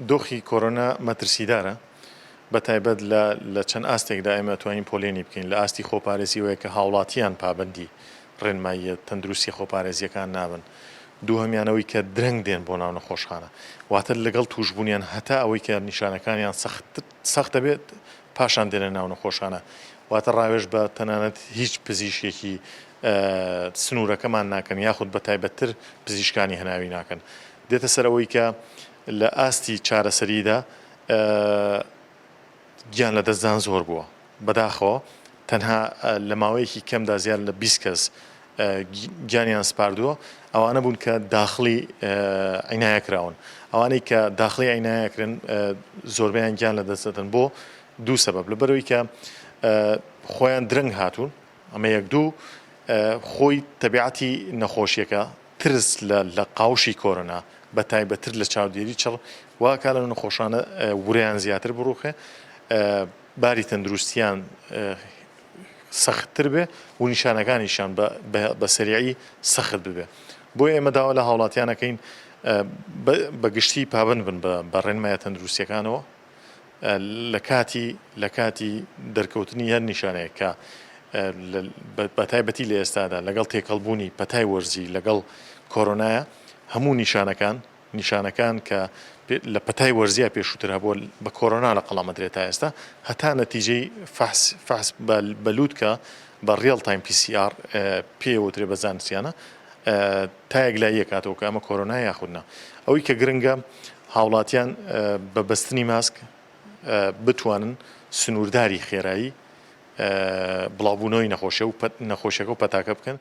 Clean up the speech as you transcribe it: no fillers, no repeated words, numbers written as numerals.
دۆخی کۆرۆنا مەترسیدارە، بەتایبەت لە لە چەند ئاستێکدا ئێمە ئەتوانین پۆلێنی بکەین، لە ئاستی خۆپارێزیەوەیە کە هاوڵاتیان پابەندی ڕێنماییە تەندروستیە خۆپارێزیەکان نابن، دووهەمیان ئەوەی کە درەنگ دێن بۆ ناو نەخۆشخانە، واتە لەگەڵ تووشبوونیان هەتا ئەوەی کە نیشانەکانیان سەخت سەخت دەبێت پاشان دێنە ناو نەخۆشخانە، واتە ڕاوێژ بە تەنانەت هیچ پزیشکێکی سنوورەکەمان ناکەن یاخود بە تایبەتتر پزیشکانی هەناوی ناکەن. دێتە سەر ئەوەی کە لە ئاستی چارەسەریدا گیان لەدەستدان زۆر بووە، بەداخەوە تەنها لە ماوەیەکی کەمدا زیاد لە 20 کەس گیانیان سپاردووە، ئەوانە بوون کە داخڵی عینایە کراون، ئەوانەی کە داخڵی عینایە کرێن زۆربەیان گیان لەدەست دەدەن بۆ دوو سەبەب، لەبەرئەوەی کە خۆیان درەنگ هاتوون، ئەمە یەک، دوو خۆی تەبیعەتی نەخۆشیەکە ترس لە لە قاوشی کۆرۆنا بە تایبەتتر لە چاودێری چڕ وا ئەکا لەو نەخۆشانە ورەیان زیاتر بڕوخێ باری تەندروستیان سەختتر بێ و نیشانەکانیشیان بە سەریعی سەخت ببێ بۆیە ئێمە داوا لە هاوڵاتیان ئەکەین بە گشتی پابەند بن بە ڕێنمایە تەندروستیەکانەوە لە کاتی لە کاتی دەرکەوتنی هەر نیشانەیەک کە بە تایبەتی لە ئێستادا لەگەڵ تێکەڵبوونی پەتای وەرزی لەگەڵ کۆرۆنایە هەموو نیشانەکان نیشانەکان کە لە پەتای وەرزیا پێشووتر هەبووە بە کۆرۆنا لە قەڵەم ئەدرێت تا ئێستا هەتا نەتیجەی فەحس فەحس بە لووتکە بە real time PCR پێ وترێ بە زانستیانە تا یەکلایی ئەکاتەوە کە ئەمە کۆرۆنایە یاخود نا. ئەوەی کە گرنگە هاوڵاتیان بە بەستنی ماسک بتوانن سنوورداری خێرایی بڵاوبوونەوەی نەخۆشیە و نەخۆشیەکە و پەتاکە بکەن.